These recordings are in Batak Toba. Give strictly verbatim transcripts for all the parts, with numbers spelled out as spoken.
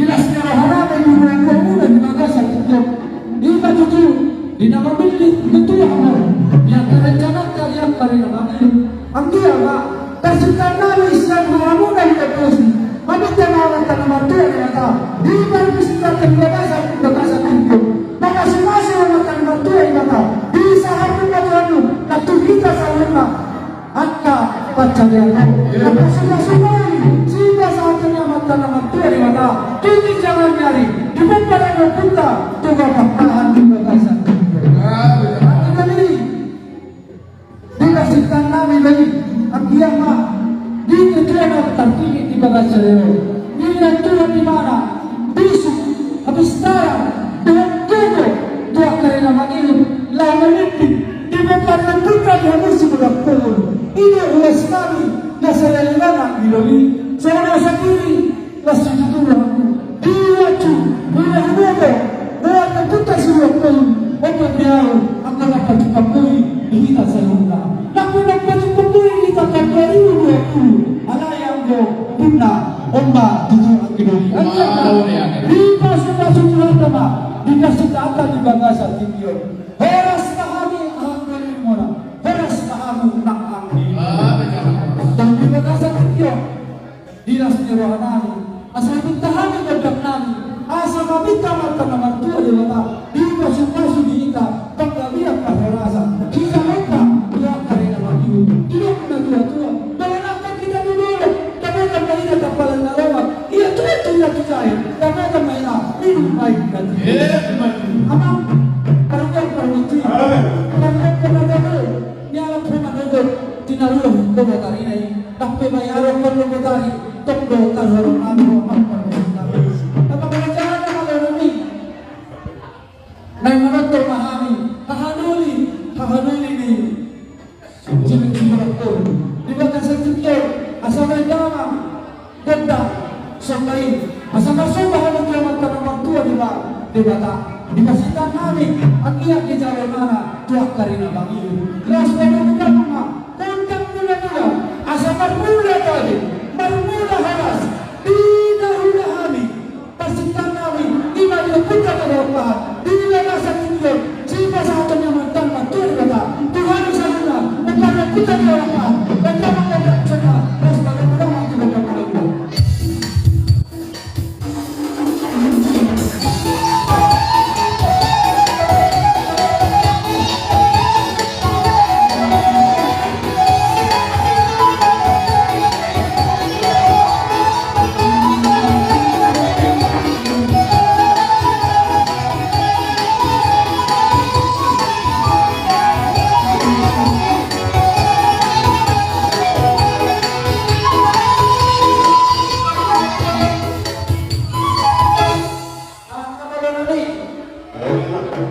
Las ni rohanami di boaboamuna di bagasan tingki on. I ma tutu di na mamillit ni Tuhan, di angka rencananta, di angka na mangihut. Anggiat ma parsintaannami sian rohamuna ditambai. Maminta ma Amanta na martua Debata, di parsintaannami di bagasan, bagasan tingki on, mamasumasu ma Amanta na martua Debata, di sahatna ma Tuhan, na tu hita saluhutna angka pansarian on. Mamasumasu ma i sipasahaton ni Amanta na martua Debata, tu ginjang ni ari, di pomparan ni ompunta Toga Pakpahan di bagasan tingki on. Amin. Di parsintaannami do i, anggiat ma di na tua na tartingki di bagasan tingki on, di na tua ni mana, bisuk, hapistaran, dohot gogo tu angka na mangihut, laho mamimpin di pomparan ni ompunta di hamu sibola pungul. I do ulas nami na sada lima na anggi do i. Songon i ma sandiri, las situtu rohangku. Di uacu, di na huboto, boan ni ompunta sibola pungul, on ma di ahu angka na pajumpang boi di hita saluhutna. Nang pe na pajumpang boi di hita taon dua ribu dua puluh, alai anggo punna, on ma tutu anggi do i. Anggiat ma dipasupasu Tuhanta ma di parsintaanta di bagasan tingki on. Horas ma hami, anggi ni muna, horas ma hamu nang anggi. Amin. Di bagasan tingki on, di las ni rohanami, asa huminta hami gondang nami, asa maminta Amanta na martua Debata, dipasupasu di hita panggabean parhorasan, hita lompa di angka na mangihut, didok natuatua, dohononhon hita di dolok, dapotan ma hita tampalan na lomak, ia tutu hita tu jae, dapotan ma hita minum aek na titi. Amang, parungkil parmiji, parungkil parmiji, ni alam pemanogot, tinaruh kau batari nai. Tapi bayar kau lo batari, tok do taruh alam alam. Apa kerajaan apa lo ni? Nai manonton ma hami, hahanoli, hahanoli ni. Sini sini doktor. Di bagasan tingki on, asa baen damang gondang somba i, asa marsomba hami tu Amanta na martua Deba-, Debata. Di parsintaannami, anggiat dijalo Ibana tu angka na mangihut. Las baen damang ma, gondang mula-mula, asa marmula tadi, marmula horas, di na huula hami. Parsintaannami, i ma di ompunta Toga Pakpahan, di bagasan tingki on, sipasahaton ni Amanta na martua Debata, tu hami saluhutna, ompunta Toga Pakpahan, baen damang gondang somba, las baen damang tu gondang mula-mula.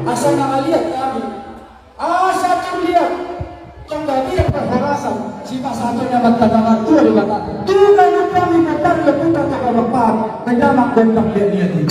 Asa mangaliat hami. Asa tu liat, tong gabe parhorasan, sipasahaton ni Amanta na martua Debata. Tu na lupa ni Amanta na martua Debata, baen damang gondang liat-liat i.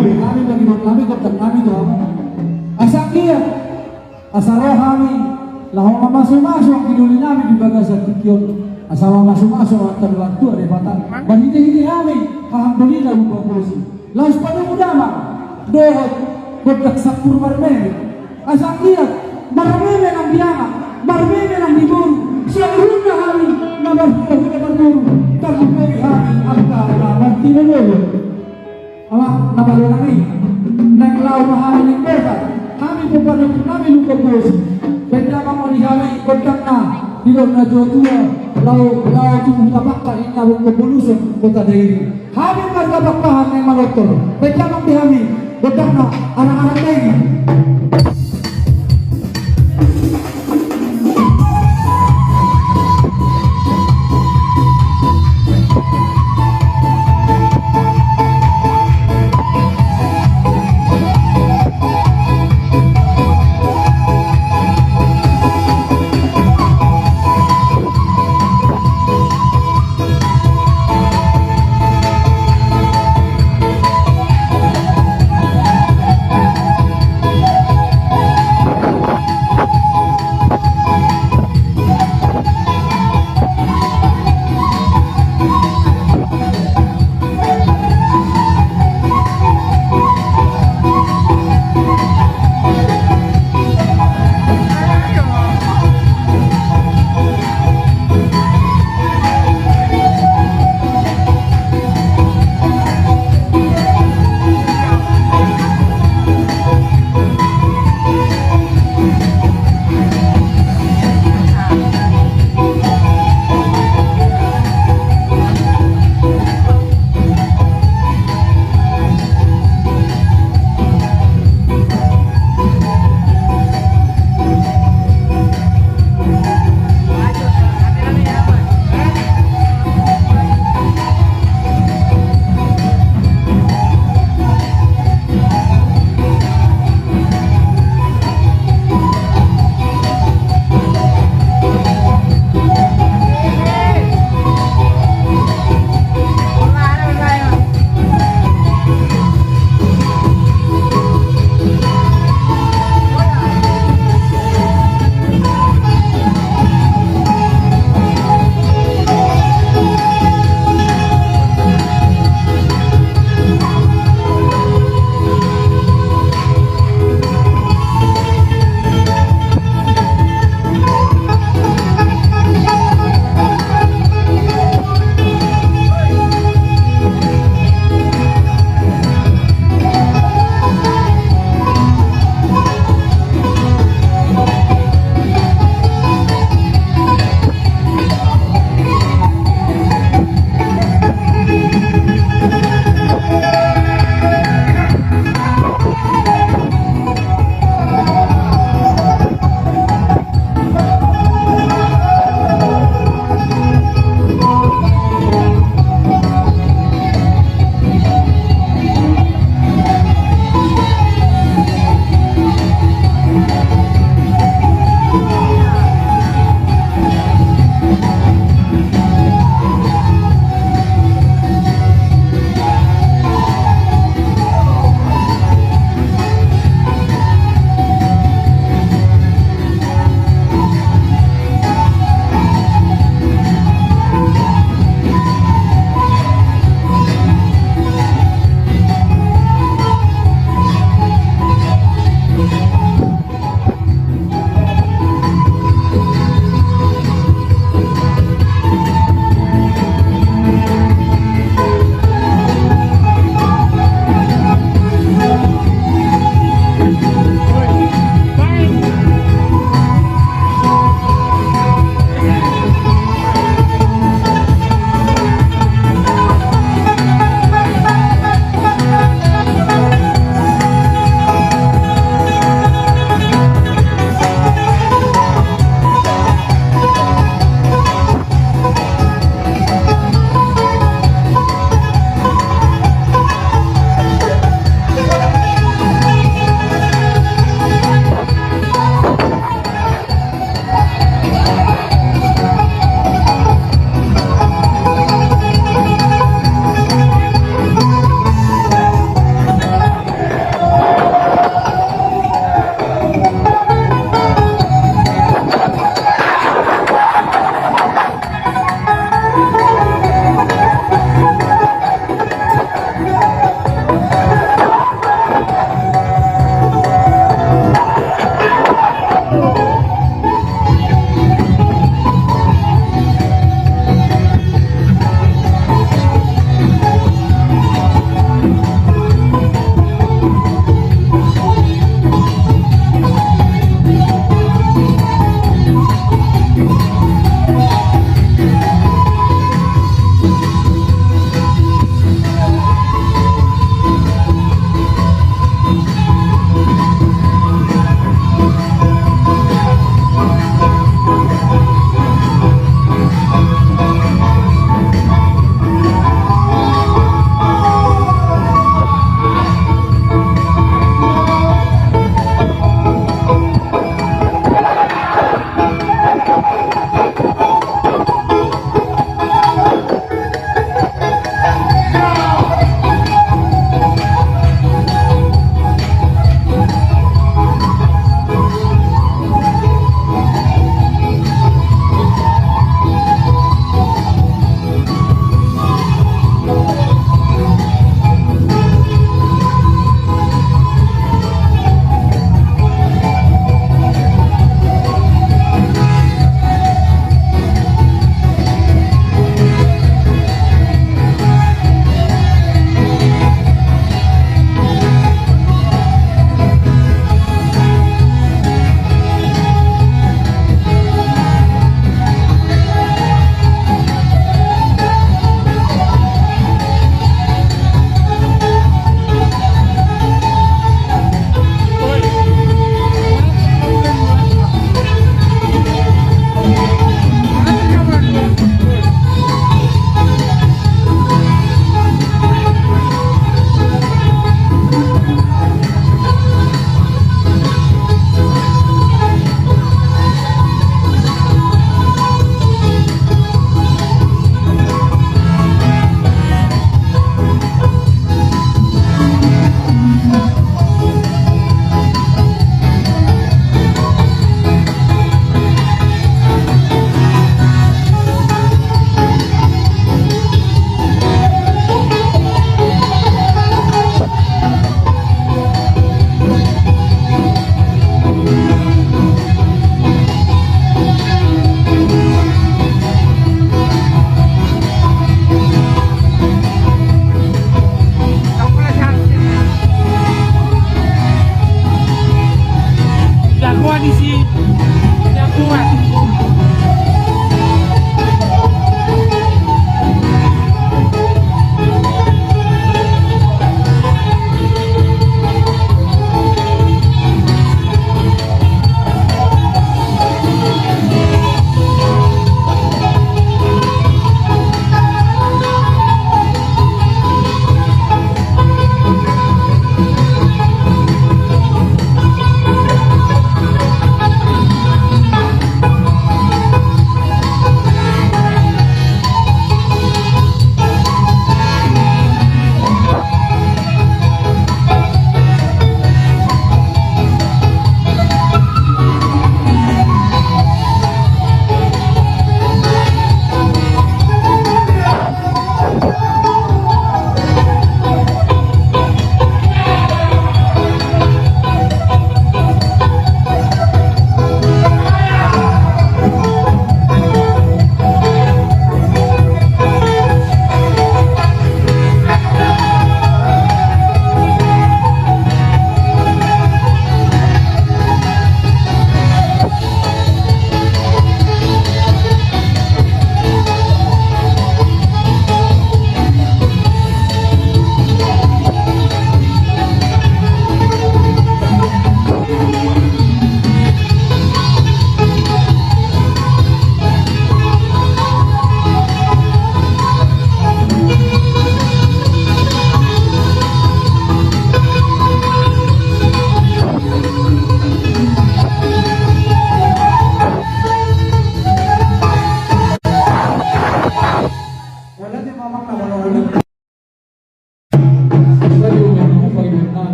Hami bagi nami gondang nami tu hamu. Asa dia, asa ro hami laho mamasumasu angka doli nami di bagasan tingki on. Asa mamasumasu angka doli tua Debata. Marhite-hite hami hahang doli na Lumban Bosi. Laos padomu damang dohot gondang sampur marmeme. Asa liat marmeme nang di anak, marmeme nang di boru. Saluhutna hami na marhula-hula marboru, tarlumobi hami angka na martinodohon. Ama na malo nami, naeng laho ma hami naeng beta hami pomparan nami Lumban Bosi. Baen damang ma di hami gondangna di dohot na tua-tua, laho, laho tubu tapangka inna Lumban Boluson Kota Dairi. Hami marga Pakpahan naeng manortor. Baen damang di hami gondangna anak-anak Dairi.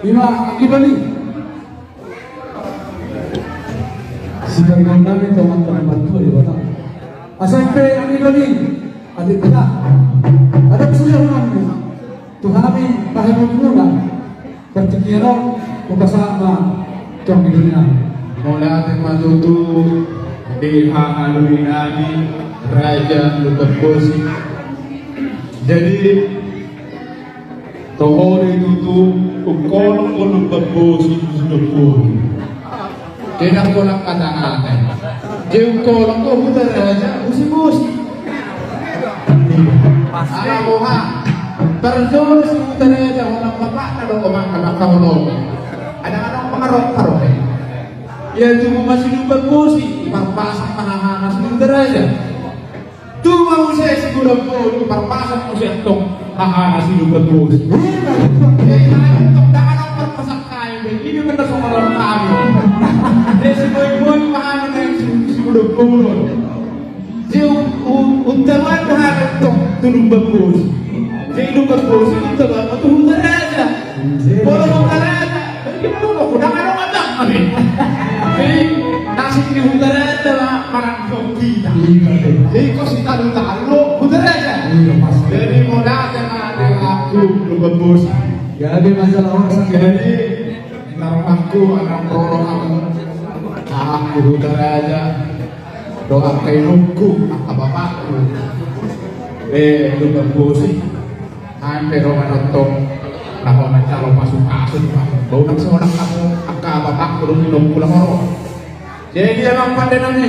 Ima anggi doli. Sitaringon nami tu Amanta na martua Debata. Asa pe anggi doli, atik pita. Adong sude hami. Tu hami pahemuhemuna. Partingkian on, hupasahat ma tu anggi doli nami. Mauliate ma tutu di haha doli nami, Raja Lumban Bosi. Jadi, toho do i tutu, ungkolong do Lumban Bosi, Lumban Bosi. Jadi, ungkolong kata-kata. Jadi, ungkolong do Hutaraja, Bosi-bosi. Ala boha. Parjolo si Hutaraja, holan bapakna do, omakna, bapakna holan. Adong-adong pangarok-arok. Ia tubu ma si Lumban Bosi, iparpasang ma hahana si Hutaraja. Tubu ma muse si Lumban Bosi, iparpasang muse antong hahana si Lumban Bosi. Jadi, antong dang adong parpasang kain, jadi, ini benar sama orang kami. Jadi, si boi-boi paham dengan si, si Lumban Bosi. Jadi, u-, u-, untaban hahana antong tu Lumban Bosi. Jadi, Lumban Bosi, untaban ma tu Hutaraja. Jadi, Hutaraja. Jadi, nang di Hutaraja ma, manang di hita. Jadi, ingkon sitalu-talu Hutaraja. Jadi, mauliate ma di haha Lumban Bosi. Jadi, masalah horas. Jadi, na rohangku, anak rohangku. Haha Hutaraja. Dohot angka inongku, angka bapakku. Eh, Lumban Bosi. Hami pe ro manongtong, laho manjalo pasu-pasu, Pak. Bau nang songon hamu, angka bapakku dohot inongku laho ro. Jadi, amang pande nami.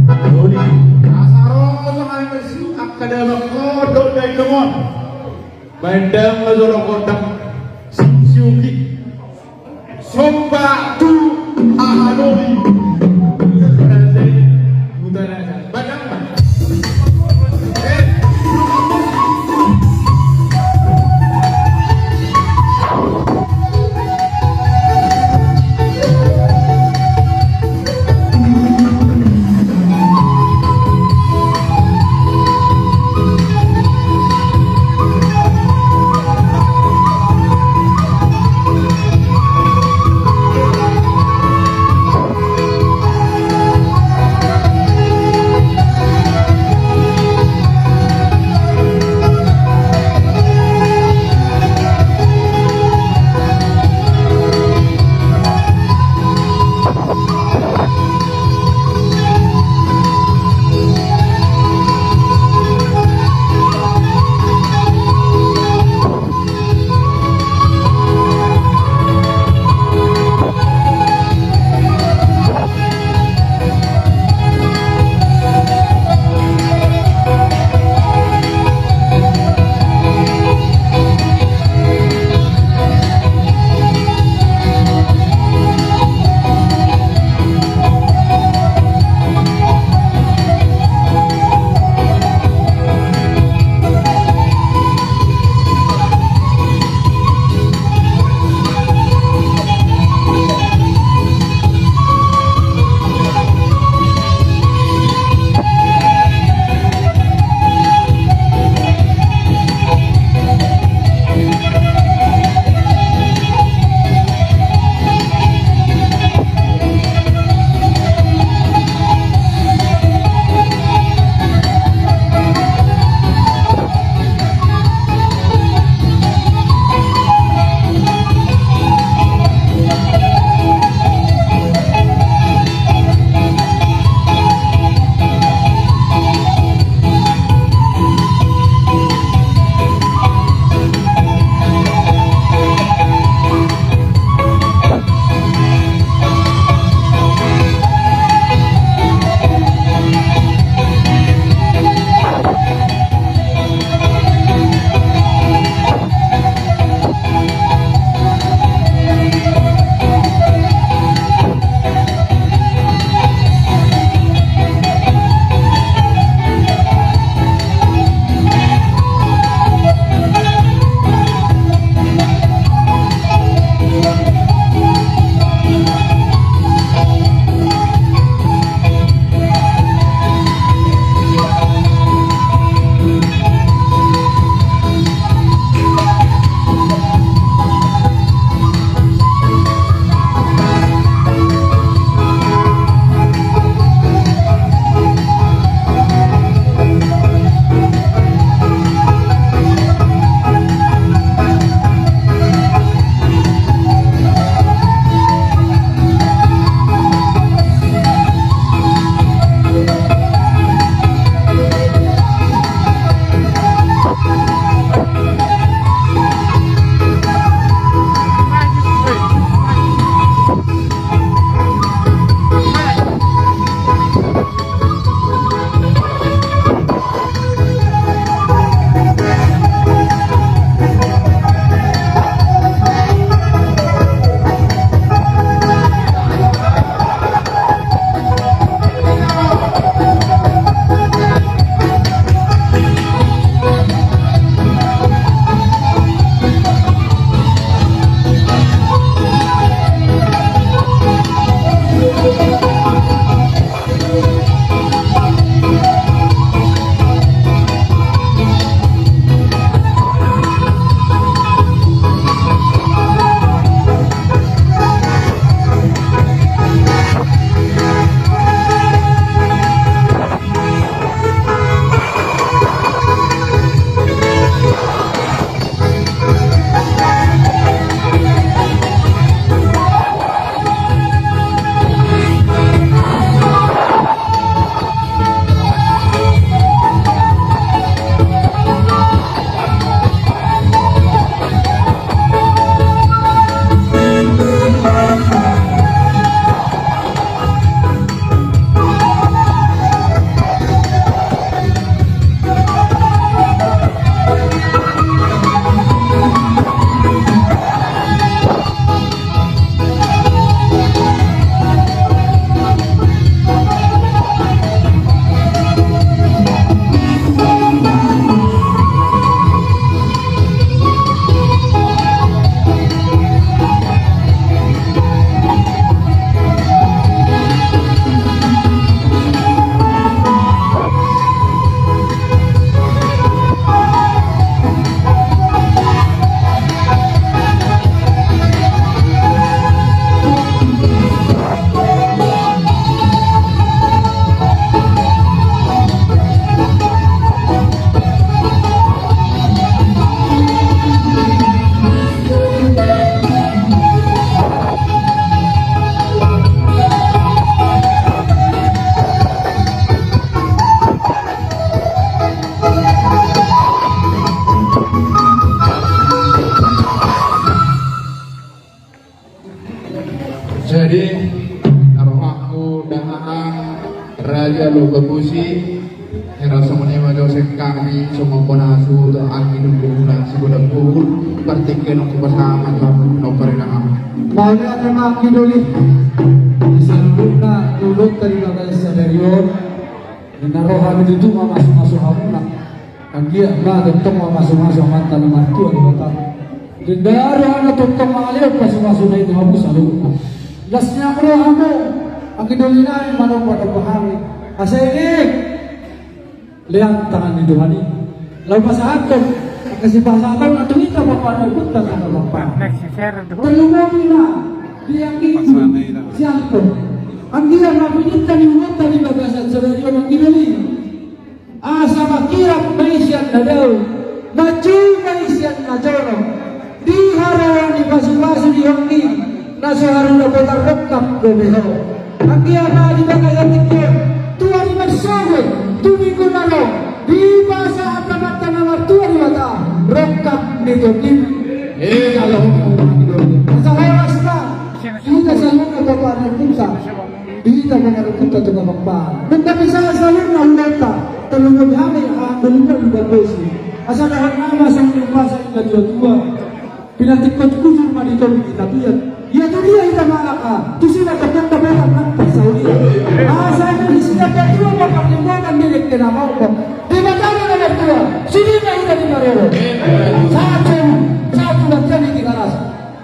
Asa ro, so hami bersiu, angka damang kodok da inongon. Baen damang jolo kodok. Siusiuki. Somba tu haha doli. Raja i, Hutaraja. Badang ma. Jadi, na rohangku dahahang Raja Lumban Bosi, hera songon i ma jo sengkang ni songon bona suta angin dulu bulan sigodang pukul, partingkian ku pasangan lalu no parinangan. Mauliate ma anggi doli. Di saluhutna tu dolok tadi bagas sadari on. Di na roha ni tutu ma masu-masu hamuna. Anggiat ma tongtong ma masu-masu Amanta na martua Debata. Di na roha na tongtong ma ale masu-masu na itu hamu saluhutna. Las ni hamu roha hamu. Anggi doli nami manomba-nomba hami. Asa ini. Lean tangan ni Tuhan i. Lalu pasahathon. Angka sipasahaton na tu hita bapa na ikut tangan bapa. Terlumobi na. Di anggi itu. Siampun. Anggiat ma pinta ni umur tadi bagasan sadari on anggi doli. Asa mangkirap ma i sian na dao, manjou ma i sian na jonok. Di haroro ni pasu-pasu di hami na so haru dapotan rongkap dope ho. Anggiat ma di bagasan tingki on, tu ari marsogot, tu minggu na ro, dipasahat Amanta na martua Debata rongkap ni tondimi. Asa horas ma di hita saluhutna bapa na ikut tangan. Di hita pangarahutanta tu Amanta. Nunga bisa saluhutna hulahulanta, terlumobi hami angka Lumban Bosi. Asa dohonon ma songon i umpasa ni natua-tua. Pinantikkon hujur ma di toru ni tapian. Ia tu dia hita mangalangka, tusi ma tongtong dapotan nang parsaulian. Asa di setiap natua ma parlinggoman di dengke na mauliate. Di Debata na martua, sude ma hita diparorot. Sahat tu, sahat tu bagian di Tigaras.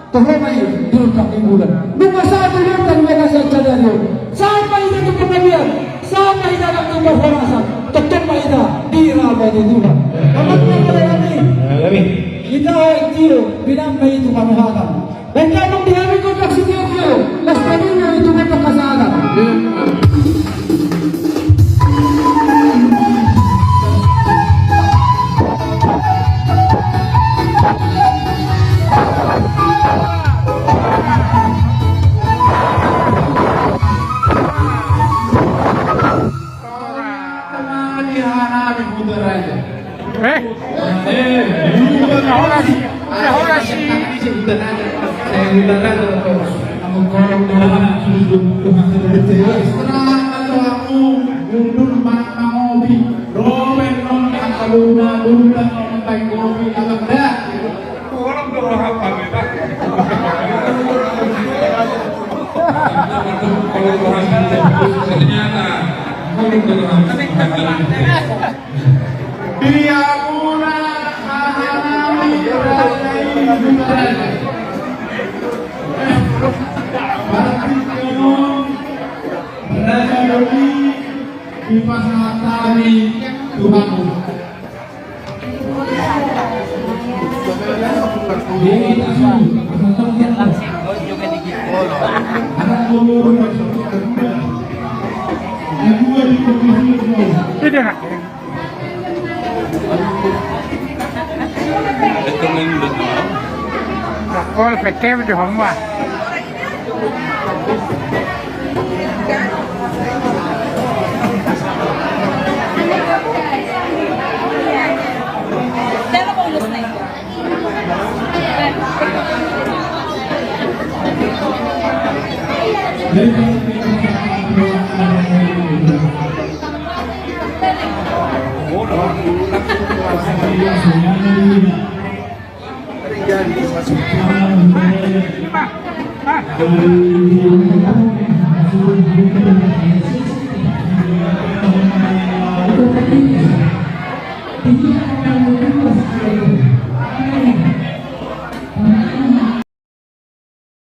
Toho ma i di rongkap ni bulan. Nunga sahat tu rongkap ni bagasan sadari on. Sahat ma hita tu panggabean. Sahat ma hita nang tu parhorasan. Tongtong ma hita dirahami Tuhan. Amang na mauliate. Hita tio, pinang ma i tu panuhatan. Baen damang di hami gondang sitio-tio. Las tadina i tu gondang hasahatan. Eh? Eh, horas, horas. Mundur ma mangopi. Roben non angka luna, luna non tai kopi, abang da. Ternyata. Di hamuna hahanami raja i. Berarti kamu raja doli. Dipasahat hami tu hamu. Ini dia. Kol P T di Hongwa.